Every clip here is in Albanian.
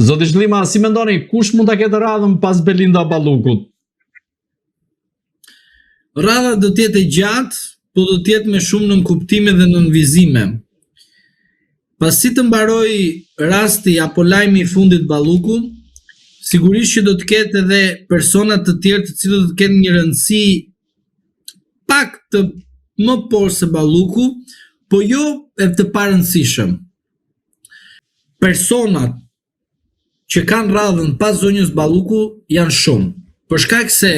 Zoti Zhlima, si mendoni, kush mund ta ketë radhën pas Belinda Ballukut? Radha do të jetë e gjatë, po do të jetë me shumë nënkuptime dhe nënvizime. Pasi të mbarojë rasti apo lajmi i fundit Balluku, sigurisht që do të ketë edhe persona të tjerë të cilët do të kenë një rëndësi pak të më poshtë se Balluku, po jo edhe të parëndësishëm. Personat që kanë radhën pas zonjës Balluku janë shumë, për shkak se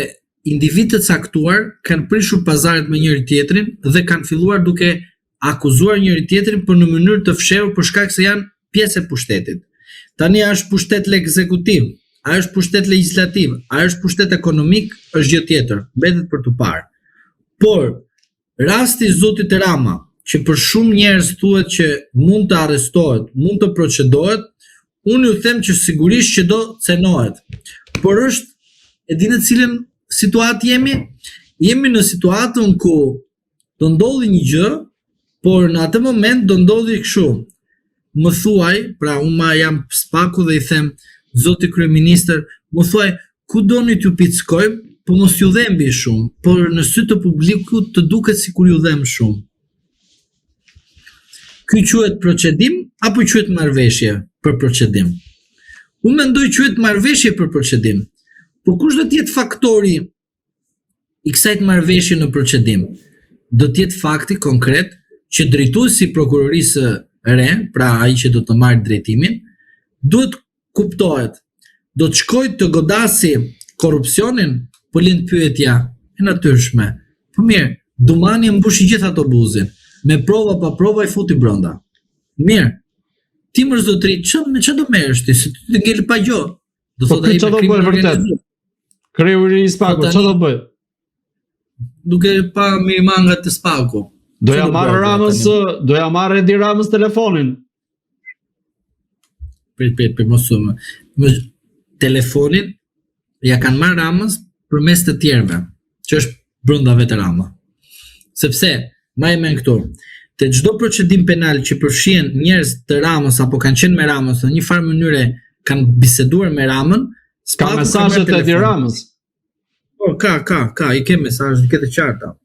individë të caktuar kanë prishur pazaret me njëri tjetrin dhe kanë filluar duke akuzuar njëri tjetrin por në mënyrë të fshehur për shkak se janë pjesë e pushtetit. Tani a është pushtet ekzekutiv, a është pushtet legjislativ, a është pushtet ekonomik, është gjë tjetër, mbetet për t'u parë. Por Rasti i zotit Rama, që për shumë njerëz thuhet që mund të arrestohet, mund të procedohet, unë ju them që sigurisht që do cenohet. Por është, e di në cilën situatë jemi? Jemi në situatën ku do ndodhi një gjë, por në atë moment do ndodhi kështu. Më thuaj, pra unë ma jam SPAK-u dhe i them, zoti kryeministër, më thuaj, ku doni t'ju pickojmë, po mos ju dhembi shumë, por në sy të publikut të duket sikur ju dhemb shumë. Ky quhet procedim apo quhet marrëveshje për procedim? Unë mendoj quhet marrëveshje për procedim. Po kush do të jetë faktori i kësaj të marrëveshje në procedim do të jetë fakti konkret që drejtuesi i prokurorisë së re, pra ai që do të marrë drejtimin, duhet kuptohet. Do të shkojë të godasi korrupsionin, po lind pyetja e natyrshme. Po mirë, Dumani e mbushi gjithë autobuzin, me prova pa prova i futi brenda. Mirë. Ti mor zotri, ç'me me ç'a do merresh ti, se ti të ngeli pa gjë. Do po thotë ai çfarë do bëjë vërtet? Kreu i ri i SPAK-ut, po çfarë do bëjë? Duke pa merimangat të SPAK-u. Do ja marrë Ramës, do ja marrë Edi Ramës telefonin. Prit, prit, prit, mos u më. Më telefonin ja kanë marrë Ramës përmes të tjerëve, që është brenda vetë Rama. Sepse, mbaje mend këtu, te çdo procedim penal që përfshihen njerëz të Ramës apo kanë qenë me Ramës në një farë mënyre kanë biseduar me Ramën, ka mesazhe të Edi Ramës. Po, ka, ka, ka, i ke mesazhe, i ke të qarta.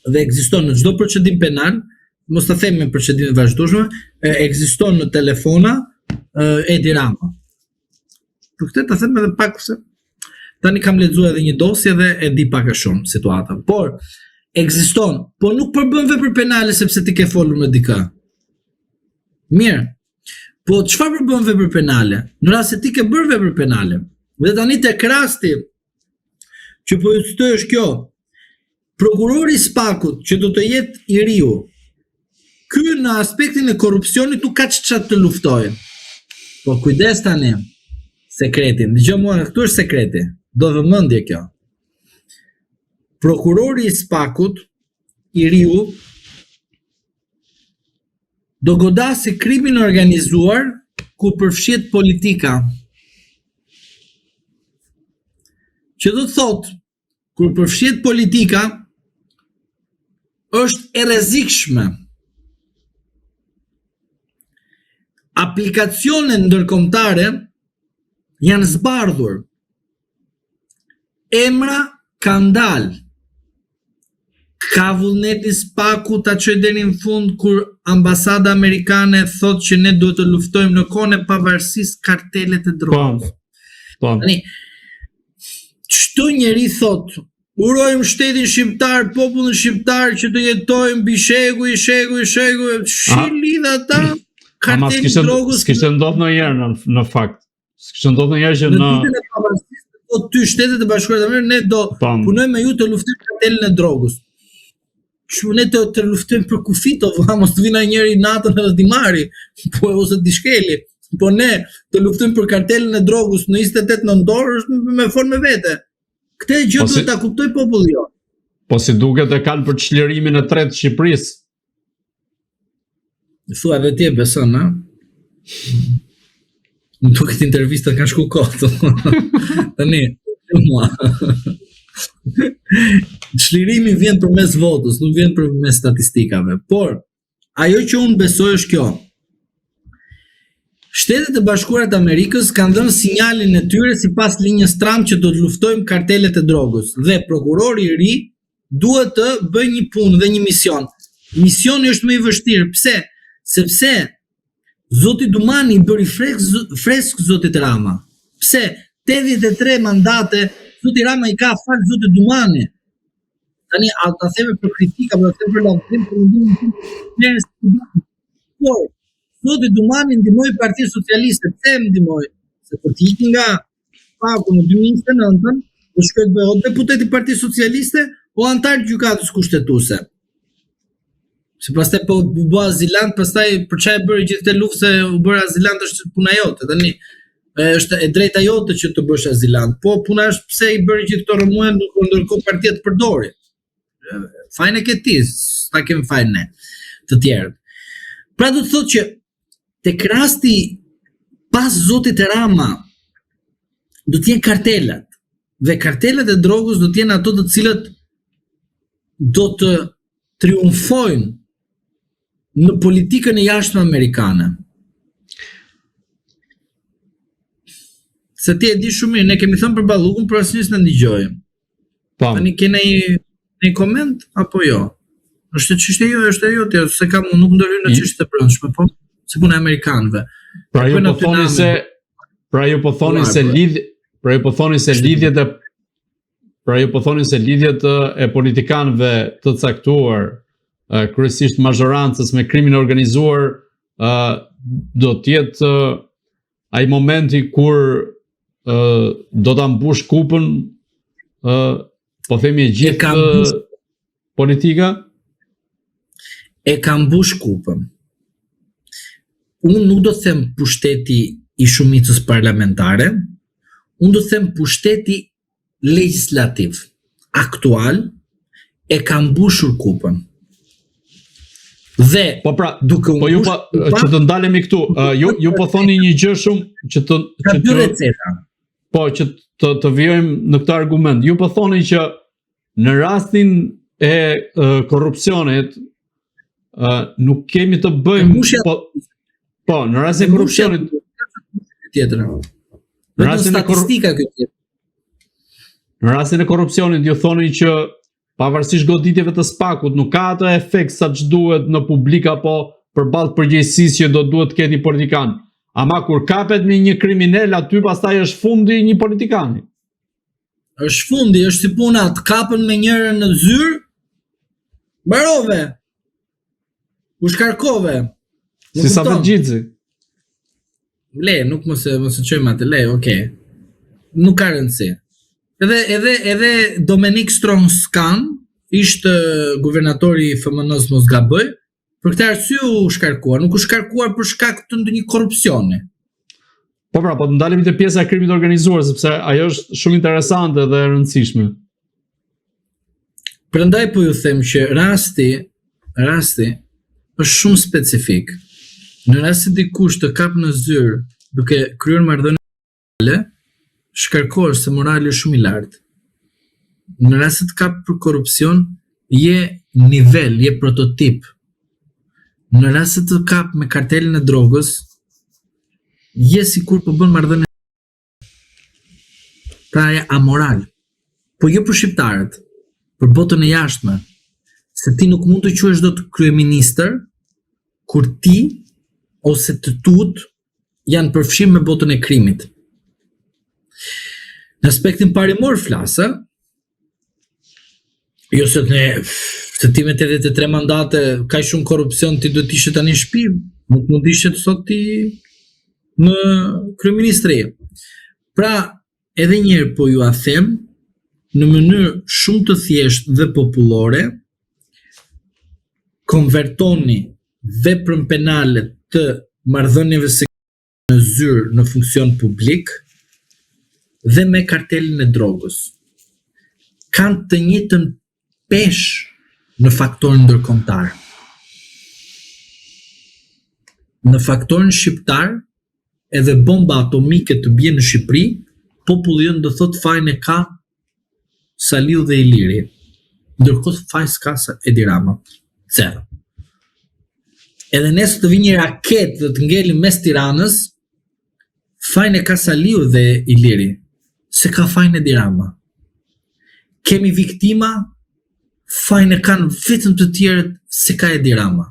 Dhe ekziston në çdo procedim penal, mos ta them me procedime të vazhdueshme, ekziston në telefona Edi Rama. Për këtë ta them edhe pak se tani kam lexuar edhe një dosje dhe e di pak a shumë situatën. Por ekziston, por nuk përbën vepër penale sepse ti ke folur me dikë. Mirë. Po çfarë përbën vepër penale? Në rast se ti ke bërë vepër penale. Dhe tani tek rasti që po ju citoj është kjo, Prokurori i SPAK-ut që do të jetë i riu, ky në aspektin e korrupsionit nuk ka çfarë të luftojë. Po kujdes tani, sekretin, dëgjo mua, këtu është sekreti, do vëmendje kjo. Prokurori i SPAK-ut, i riu, do godasi krimin e organizuar ku përfshihet politika. Që do të thotë, Kur përfshihet politika, është e rrezikshme. Aplikacionet ndërkombëtare janë zbardhur. Emra kanë dalë. Ka vullneti SPAK-u ta çojë deri në fund kur ambasada amerikane thotë që ne duhet të luftojmë në kohën e pavarësisë kartelet e drogës. Po. Po. Tani çdo njeri thotë urojmë shtetin shqiptar, popullin shqiptar që të jetojmë mbi shekuj, shekuj, shekuj, ç'i lidh ata karteli i drogës. S'kishte ndodhur ndonjëherë në në fakt. S'kishte ndodhur ndonjëherë që në në ditën e pavarësisë po ty Shtetet e Bashkuara të Amerikës ne do punojmë me ju të luftojmë kartelin e drogës. Që ne të, të luftojmë për kufit, o vëlla, mos të vijë njeri natën edhe t'i marri, po ose t'i shkeli. Po ne të luftojmë për kartelin e drogës në 28 nëntor është me fol me vete. Këtë gjë po si, duhet ta kuptojë populli jonë. Po si duket e kanë për çlirimin e tretë të Shqipërisë. Thua edhe ti e beson, ha? Më duket intervista ka shku kot. Tani, mua. Çlirimi vjen përmes votës, nuk vjen përmes statistikave. Por, ajo që unë besoj është kjo. Shtetet e Bashkuara të Amerikës kanë dhënë sinjalin e tyre sipas linjës Trump që do të luftojmë kartelet e drogës dhe prokurori i ri duhet të bëjë një punë dhe një mision. Misioni është më i vështirë. Pse? Sepse zoti Dumani i bëri fresk, fresk zotit Rama. Pse? 83 mandate zoti Rama i ka falë zotit Dumani. Tani a ta themi për kritika, apo ta themi për lavdërim, për mendimin tim, njerëz Por, zoti Dumani ndihmoi Partinë Socialiste, pse e ndihmoi? Se kur të iki nga SPAK-u në 2029-ën, do shkojë të bëhet o deputet i Partisë Socialiste o anëtar i Gjykatës Kushtetuese. Se pastaj po u bë azilant, pastaj për çfarë e bëre gjithë këtë luftë se u bëre azilant është puna jote. Tani është e drejta jote që të bësh azilant. Po puna është pse i bëre gjithë këto rrëmujë ndërkohë partia të përdori. Fajin e ke ti, s'ta kemi fajin ne, të tjerët. Pra do të thotë që tek rasti pas zotit Rama do të jenë kartelat dhe kartelat e drogës do të jenë ato të cilët do të triumfojnë në politikën e jashtme amerikane. Se ti e di shumë mirë, ne kemi thënë për Ballukun, por asnjë s'na dëgjoi. Po. Tani ke një një koment apo jo? Është çështje jo, është e jotja, se kam unë nuk ndërhyj në çështje të brendshme, po si puna e amerikanëve. Pra ju po thoni se pra ju po thoni se lidh pra ju po thoni se lidhjet e pra ju po thoni se lidhjet e politikanëve të caktuar, kryesisht mazhorancës me krimin e organizuar, do të jetë ai momenti kur uh, do ta mbush kupën uh, po themi e gjithë mbush... politika e ka mbush kupën. Unë nuk do të them pushteti i shumicës parlamentare, unë do të them pushteti legjislativ aktual e ka mbushur kupën. Dhe po pra, duke u po ju po që të ndalemi këtu, uh, ju ju po thoni një gjë shumë që të që të receta. Po që të të vijojmë në këtë argument. Ju po thoni që në rastin e uh, korrupsionit uh, nuk kemi të bëjmë po po në rastin e korrupsionit tjetër. Në rastin e statistika kjo tjetër. Në rastin e korrupsionit ju thoni që pavarësisht goditjeve të SPAK-ut nuk ka atë efekt sa ç'duhet në publik apo përballë përgjegjësisë që do duhet të ketë një politikan. Ama kur kapet me një kriminel aty pastaj është fundi i një politikani. Është fundi, është si puna, të kapën me njërën në zyrë, mbarove. U shkarkove. Si Safet Gjici. Le, nuk mos e mos e çojmë atë, le, okay. Nuk ka rëndësi. Edhe edhe edhe Dominique Strauss-Kahn ishte guvernatori i FMN-s mos gaboj, për këtë arsye u shkarkua, nuk u shkarkua për shkak të ndonjë korrupsioni. Po pra, po të ndalemi te pjesa e krimit të organizuar sepse ajo është shumë interesante dhe e rëndësishme. Prandaj po ju them që rasti, rasti është shumë specifik. Në rast se dikush të kap në zyrë duke kryer marrëdhënie seksuale, shkarkohesh se morali është shumë i lartë. Në rast se të kap për korrupsion, je nivel, je prototip. Në rast se të kap me kartelin e drogës, je sikur po bën marrëdhënie Pra je amoral. Po jo për shqiptarët, për botën e jashtme. Se ti nuk mund të quhesh dot kryeministër kur ti ose të tutë janë përfshirë me botën e krimit. Në aspektin parimor flas, ë? Jo se ne se ti me 83 mandate kaq shumë korrupsion ti duhet të ishe tani në shtëpi, nuk mund të ishe sot ti në kryeministri. Pra, edhe një herë po jua them në mënyrë shumë të thjeshtë dhe popullore, konvertoni veprën penale të marrëdhënieve në zyrë në funksion publik dhe me kartelin e drogës. Kanë të njëjtën peshë në faktorin ndërkombëtar. Në faktorin shqiptar, edhe bomba atomike të bie në Shqipëri, populli ynë do thotë fajin e ka Saliu dhe Iliri. Ndërkohë faj s'ka se Edi Rama. Zero. Edhe nesër të vijë një raketë dhe të ngeli mes Tiranës, Fajin e ka Saliu dhe Iliri, s'e ka fajin Edi Rama. Kemi viktima, fajin e kanë vetëm të tjerët, s'e ka Edi Rama.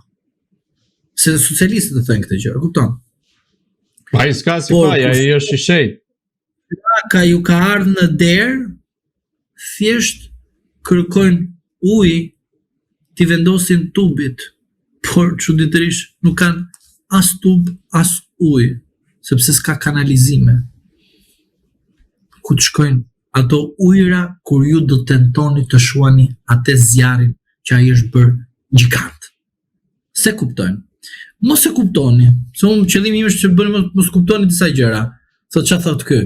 Se socialistët të thënë këtë gjë, e kupton? Ai s'ka si faj, ai është i shenjtë. Ka ju ka ardhë në derë, thjesht kërkojnë ujë t'i vendosin tubit, por çuditërisht nuk kanë as tub, as ujë, sepse s'ka kanalizime. Ku të shkojnë ato ujëra kur ju do tentoni të shuani atë zjarrin që ai është bërë gjigant. S'e kuptojnë. Mos e kuptoni, se unë qëllimi im është që bëni mos, mos kuptoni disa gjëra. Thotë çfarë thotë ky?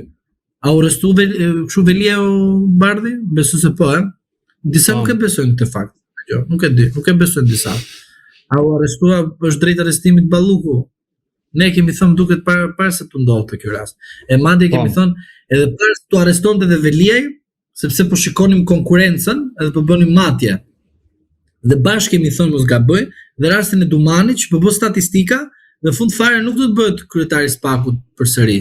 A u arrestu kështu Veliaj o Bardhi? Besoj se po, e? Disa nuk e besojnë këtë fakt. Jo, nuk e di, nuk e besojnë disa. A u arrestua është drejt arrestimit Balluku? Ne kemi thënë duket para para se të ndodhte ky rast. E madje kemi po. thënë edhe para se të arrestonte edhe Veliaj, sepse po shikonim konkurrencën edhe po bënim matje. Dhe bashkë kemi thënë mos gaboj, dhe rastin e Dumanit që po bë statistika, në fund fare nuk do të bëhet kryetari i SPAK-ut përsëri.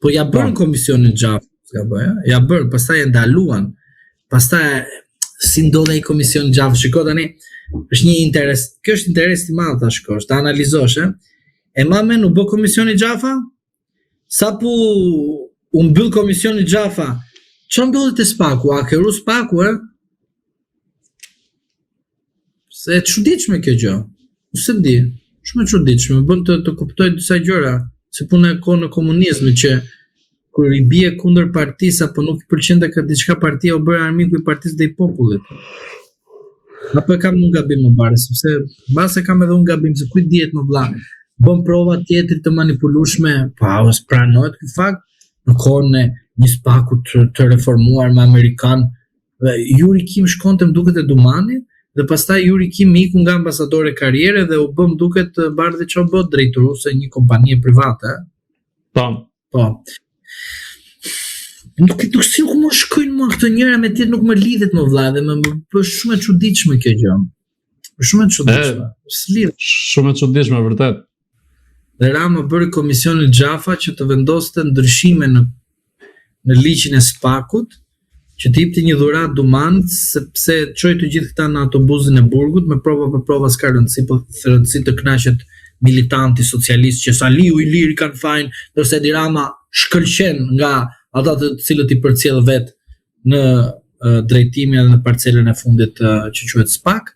Po ja bërën po. komisionin Xhafa, mos gaboj, ë? Ja bërën, pastaj e ndaluan. Pastaj si ndodhi ai komisioni Xhafa, shiko tani, është një interes, kjo është interes i madh ta shikosh, ta analizosh, ë? E ma men u bë komisioni Xhafa? Sapo u mbyll komisioni Xhafa, ça ndodhi te Spaku? A keru Spaku, e? Se e çuditshme kjo gjë. S'e di. Shumë e çuditshme, më bën të të kuptoj disa gjëra, si puna e kohën e komunizmit që kur i bie kundër partisë apo nuk i pëlqente ka diçka partia u bë armiku i partisë dhe i popullit. Apo e kam unë gabim më bare, sepse mbase kam edhe unë gabim, se kujt dihet më vlla. Bën prova tjetri të manipulueshme, pa po, s'pranohet ky fakt në kohën e një spaku të, të reformuar me amerikan, dhe Yuri Kim shkonte më duket e Dumani, dhe pastaj Yuri Kim iku nga ambasadore karriere dhe u bë më duket Bardhi ça u bë drejtuese një kompanie private. Po. Po. Nuk e nuk si nuk më shkojnë më këto njëra me tjetrën nuk më lidhet më vlla dhe më më është shumë e çuditshme kjo gjë. Është shumë e çuditshme. S'lidhet. Shumë e çuditshme vërtet. Dhe Rama bëri komisionin Xhafa që të vendoste ndryshime në në ligjin e SPAK-ut, që të jepte një dhuratë Dumanit sepse çoi të gjithë këta në autobuzin e burgut me prova pa prova s'ka rëndësi, po rëndësi të kënaqet militanti socialist që Saliu Iliri kanë fajin, ndërsa Edi Rama shkëlqen nga ata të cilët i përcjell vetë në drejtimin edhe në parcelën e fundit që quhet SPAK.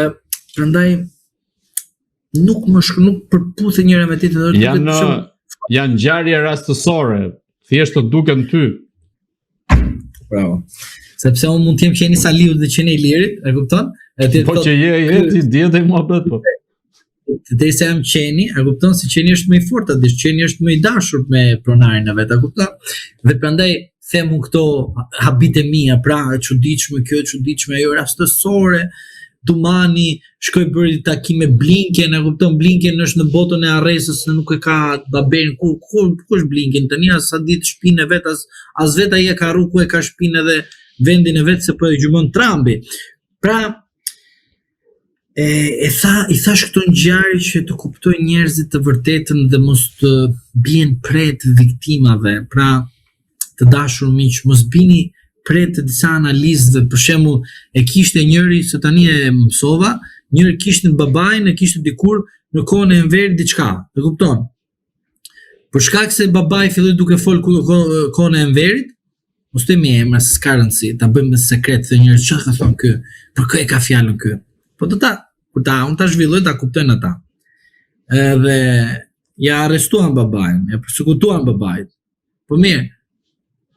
Ë prandaj nuk më shk nuk përputhet njëra me tjetrën, janë shumë... janë ngjarje rastësore, thjesht të duken ty. Bravo. Sepse unë mund të jem qeni i Saliut dhe qeni i Ilirit, e kupton? E ti po që je je ti dihet ai muhabet po. Derisa jam qeni, e kupton se qeni është më i fortë, atë qeni është më i dashur me pronarin e vet, e kupton? Dhe prandaj them unë këto habitë e mia, pra e çuditshme kjo e çuditshme ajo rastësore, Dumani shkoi bëri takim me Blinken, e kupton Blinken është në botën e harresës se nuk e ka haberin ku ku ku është Blinken tani as sa ditë shtëpinë e vet as as vet ai e ka harru ku e ka shtëpinë edhe vendin e vet se po e gjurmon Trumpi. Pra e, e tha i thash këto ngjarje që të kuptojnë njerëzit të vërtetën dhe mos të bien pre të viktimave. Pra të dashur miq, mos bini pre të disa analistëve, për shembull, e kishte njëri se tani e mësova, njëri kishte babain, e kishte dikur në kohën e Enverit diçka, e kupton? Për shkak se babai filloi duke fol kohën e Enverit, mos themi emra, se s'ka rëndësi, ta bëjmë sekret të njerëz çfarë ka thënë ky, për kë e ka fjalën ky. Po do ta, kur ta unë ta zhvilloj ta kuptojnë ata. Edhe ja arrestuan babain, ja persekutuan babain. Po mirë.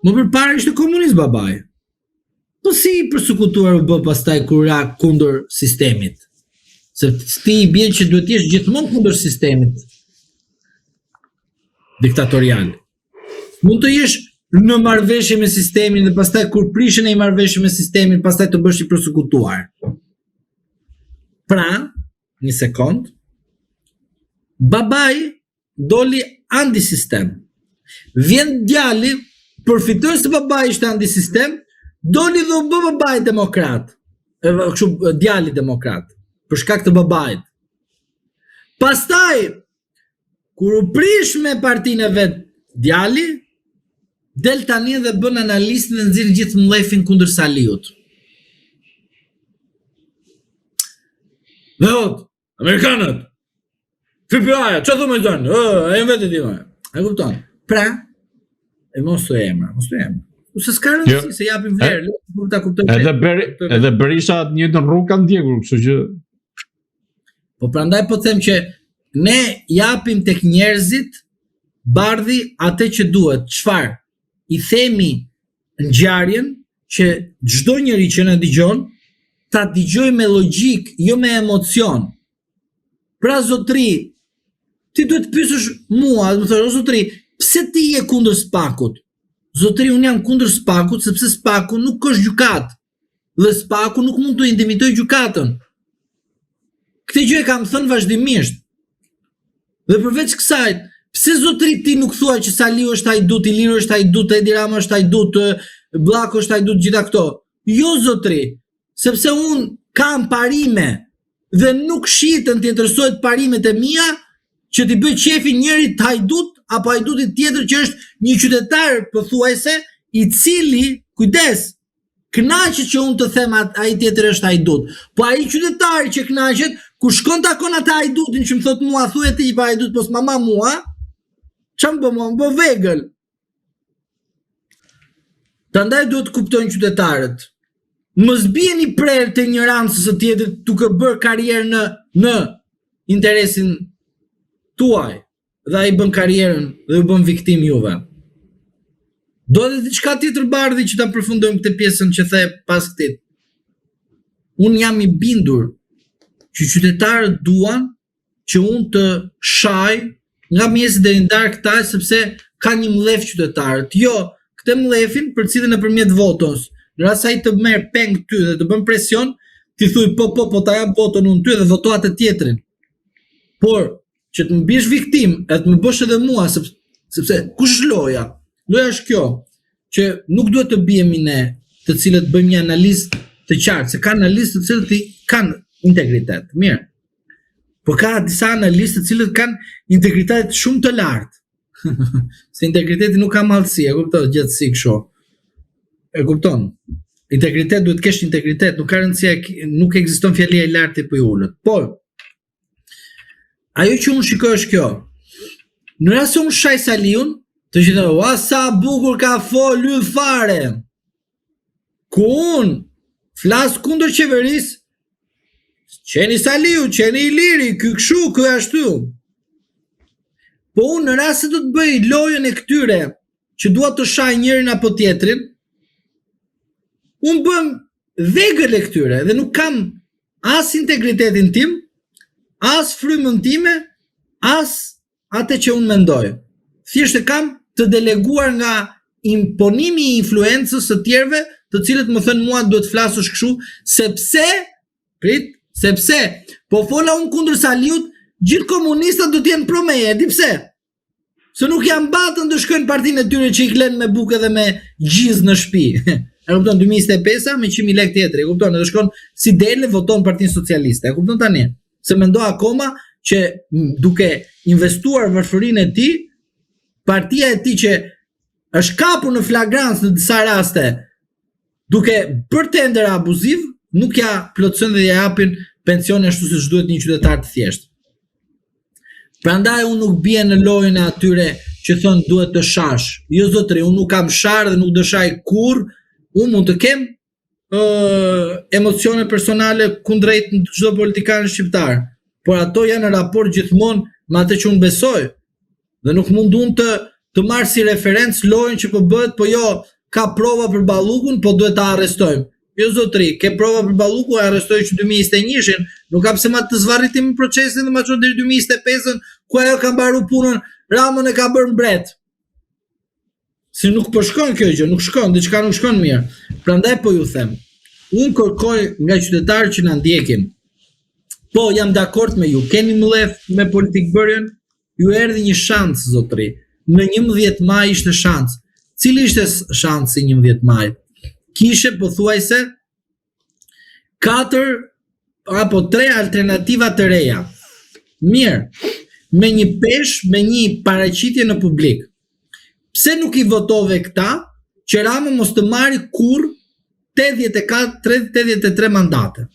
Më përpara ishte komunist babai. Po si i persekutuar u bë pastaj kur ra kundër sistemit? Se ti i bie që duhet të jesh gjithmonë kundër sistemit diktatorial. Mund të jesh në marrëveshje me sistemin dhe pastaj kur prishen e marrëveshje me sistemin, pastaj të bësh i persekutuar. Pra, një sekond, babai doli antisistem. Vjen djali, përfitoi se babai ishte antisistem, doli dhe u bë babai demokrat. Edhe kështu djali demokrat, për shkak të babait. Pastaj. Kur u prish me partinë e vet djali, del tani dhe bën analistin dhe nxjerr gjithë mllefin kundër Saliut. Dhe thotë, amerikanët, FBI-ja, ça thu me zënë, ë, e në vetë ti më. E kupton? Pra, e mos të emra, mos të emra. Se s'ka rëndësi, jo. se japin vlerë, le ta kuptojmë. Edhe Beri, edhe Berisha të njëjtën rrugë ka ndjekur, kështu që Po prandaj po them që ne japim tek njerëzit Bardhi atë që duhet. Çfarë? I themi ngjarjen që çdo njeri që na dëgjon ta dëgjojë me logjikë, jo me emocion. Pra zotri, ti duhet të pyesësh mua, do të thosh, o zotri, pse ti je kundër SPAK-ut? Zotri, unë jam kundër SPAK-ut sepse SPAK-u nuk është gjykatë. Dhe SPAK-u nuk mund të intimitojë gjykatën. Këtë gjë e kam thënë vazhdimisht. Dhe përveç kësaj, pse zotri ti nuk thua që Saliu është hajdut, Iliri është hajdut, Edi Rama është hajdut, Bllako është hajdut, gjitha këto? Jo zotri, sepse unë kam parime dhe nuk shitem tjetërsojt parimet e mia që t'i bëj qefin njërit hajdut apo hajdutit tjetër që është një qytetar pothuajse i cili, kujdes, Kënaqet që unë të them at, ai tjetër është hajdut. Po ai qytetari që kënaqet, kur shkon takon atë hajdutin që më thot mua, thuaj ti pa hajdut, po s'ma ma mua. Ça më bë mua, më bë vegël. Prandaj duhet të kuptojnë qytetarët. Mos bijeni pre të injorancës së tjetrit duke bërë karrierë në në interesin tuaj. dhe ai bën karrierën dhe ju bën viktimë juve. Do edhe diçka tjetër Bardhi që ta përfundojmë këtë pjesën që the pas këtij. Unë jam i bindur që qytetarët duan që unë të shaj nga mëngjesi deri në darkë këta sepse ka një mllef qytetarët. Jo, këtë mllefin përcille nëpërmjet votës. Në rast se ai të merr peng ty dhe të bën presion, ti thuj po po po ta jap votën unë ty dhe voto atë tjetrin. Por që të më biesh viktimë edhe të më bësh edhe mua sepse sepse kush është loja? Loja është kjo që nuk duhet të biemi ne të cilët bëjmë një analizë të qartë, se ka analistë të cilët i kanë integritet. Mirë. Po ka disa analistë të cilët kanë integritet shumë të lartë. se integriteti nuk ka madhësi, e kupton, gjatësi kështu. E kupton? Integritet duhet të kesh integritet, nuk ka rëndësi, nuk ekziston fjalia i lartë apo i ulët. Por Ajo që unë shikoj është kjo. Në rast se unë shaj Saliun, të gjithë, ua sa bukur ka fol yll fare. Ku unë flas kundër qeverisë, qeni Saliu, qeni Iliri, ky kështu, ky ashtu. Po unë në rast se do të bëj lojën e këtyre që dua të shaj njërin apo tjetrin, unë bëhem vegël e këtyre dhe nuk kam as integritetin tim, as frymën time, as atë që unë mendoj. Thjesht e kam të deleguar nga imponimi i influencës së tjerëve, të cilët më thënë mua duhet të flasësh kështu, sepse prit, sepse po fola unë kundër Saliut, gjithë komunistët do të jenë pro meje, e di pse? Se nuk janë batën të shkojnë partinë e tyre që i klenë me bukë dhe me gjizë në shtëpi. E kupton 2025-a me 100.000 lekë tjetër, e kupton, edhe shkon si dele voton Partinë Socialiste. E kupton tani? Se mendo akoma që duke investuar varfërinë e tij, partia e tij që është kapur në flagrancë në disa raste, duke bërë tender abuziv, nuk ja plotësojnë dhe ja japin pensionin ashtu siç duhet një qytetar të thjeshtë. Prandaj unë nuk bie në lojën e atyre që thonë duhet të shash. Jo zotri, unë nuk kam sharë dhe nuk do shaj kurrë. Unë mund të kem uh, emocione personale kundrejt çdo politikan shqiptar, por ato janë në raport gjithmonë me atë që unë besoj. Dhe nuk mund unë të të marr si referencë lojën që po bëhet, po jo ka prova për Ballukun, po duhet ta arrestojmë. Jo zotri, ke prova për Ballukun, e arrestoi që 2021-shin, nuk ka pse ma të zvarritim procesin dhe ma çon deri 2025-ën, ku ajo ka mbaru punën, Ramën e ka bërë mbret. Si nuk po shkon kjo gjë, nuk shkon, diçka nuk shkon mirë. Prandaj po ju them, unë kërkoj nga qytetarët që na ndjekin. Po jam dakord me ju, keni mllef me politikbërjen, Ju erdhi një shans zotri. Në 11 maj ishte shans. Cili ishte shansi i 11 majit? Kishe pothuajse 4 apo 3 alternativa të reja. Mirë. me një peshë, me një paraqitje në publik. Pse nuk i votove këta që Rama mos të marri kurrë 84 83 mandate?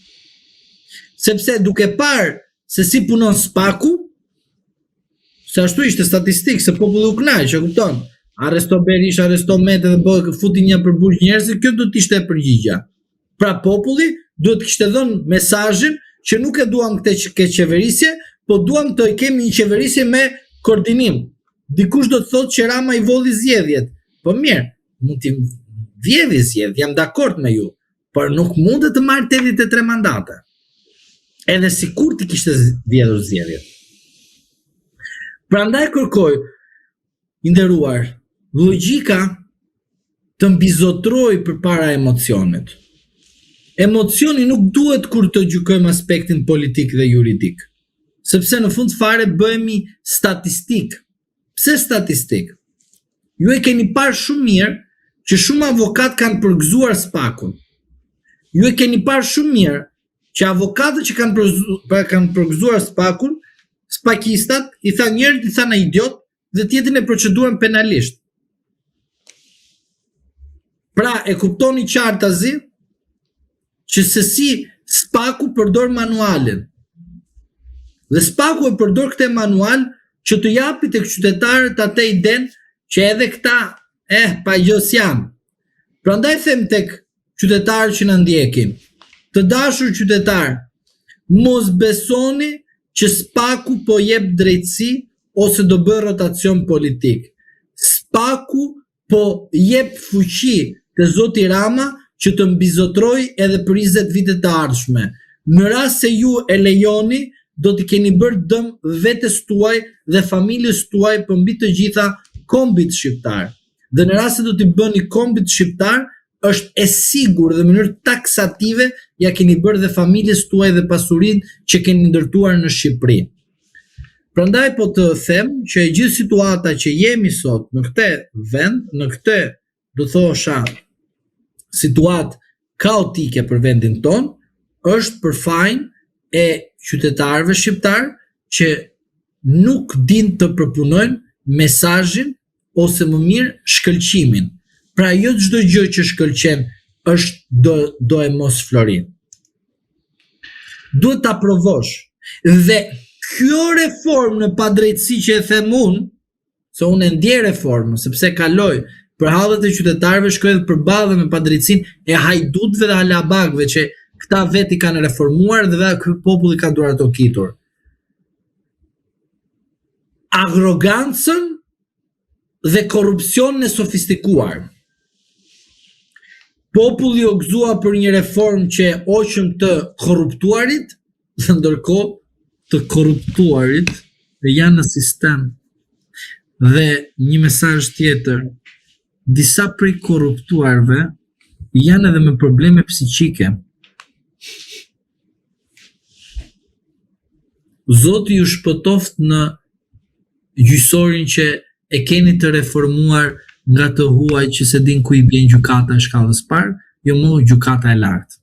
Sepse duke parë se si punon Spaku, se ashtu ishte statistik, se populli u kënaq, e kupton? Arresto Berisha, arresto Mete dhe bëhet futi një për burg njerëzit, kjo do të ishte përgjigja. Pra populli duhet të kishte dhënë mesazhin që nuk e duam këtë keqqeverisje, po duam të kemi një qeverisje me koordinim. Dikush do të thotë që Rama i vodhi zgjedhjet. Po mirë, mund t'i vjedhi zgjedhjet, jam dakord me ju, por nuk mundet të marrë 83 mandate. Edhe sikur t'i kishte vjedhur zgjedhjet. Prandaj kërkoj i nderuar, logjika të mbizotërojë përpara emocionit. Emocioni nuk duhet kur të gjykojmë aspektin politik dhe juridik, sepse në fund fare bëhemi statistik. Pse statistik? Ju e keni parë shumë mirë që shumë avokat kanë përgëzuar Spakun. Ju e keni parë shumë mirë që avokatët që kanë përzu, pra kanë përgëzuar Spakun, spakistat i thanë njërit i thanë idiot dhe tjetrin e proceduan penalisht. Pra e kuptoni qartazi që se si Spaku përdor manualin. Dhe Spaku e përdor këtë manual që të japi tek qytetarët atë idenë që edhe këta eh pa gjë s'janë. Prandaj them tek qytetarët që na ndjekin, të dashur qytetarë, mos besoni që Spaku po jep drejtësi ose do bëjë rotacion politik. Spaku po jep fuqi te zoti Rama që të mbizotërojë edhe për 20 vite të ardhshme. Në rast se ju e lejoni, do t'i keni bërë dëm vetes tuaj dhe familjes tuaj, po mbi të gjitha kombit shqiptar. Dhe në rast se do t'i bëni kombit shqiptar, është e sigurt dhe në mënyrë taksative ia keni bërë dhe familjes tuaj dhe pasurinë që keni ndërtuar në Shqipëri. Prandaj po të them që e gjithë situata që jemi sot në këtë vend, në këtë do thosha situatë kaotike për vendin tonë, është për fajin e qytetarëve shqiptarë që nuk din të përpunojnë mesazhin ose më mirë shkëlqimin. Pra jo çdo gjë që shkëlqen është do doemos florin. Duhet ta provosh. Dhe kjo reformë në padrejtësi që e them unë, se unë e ndjej reformën, sepse kaloj për hallet e qytetarëve, shkoj dhe përballem me padrejtësinë e hajdutëve dhe halabakëve që këta vetë i kanë reformuar dhe vetë ky popull i ka duartrokitur. Arrogancën dhe korrupsionin e sofistikuar. Populli u gëzua për një reformë që hoqëm të korruptuarit dhe ndërkohë të korruptuarit janë në sistem. Dhe një mesazh tjetër, disa prej korruptuarve janë edhe me probleme psiqike. Zoti ju shpëtoftë në gjyqësorin që e keni të reformuar nga të huaj që s'e din ku i bjen gjykata e shkallës parë, jo më gjykata e lartë.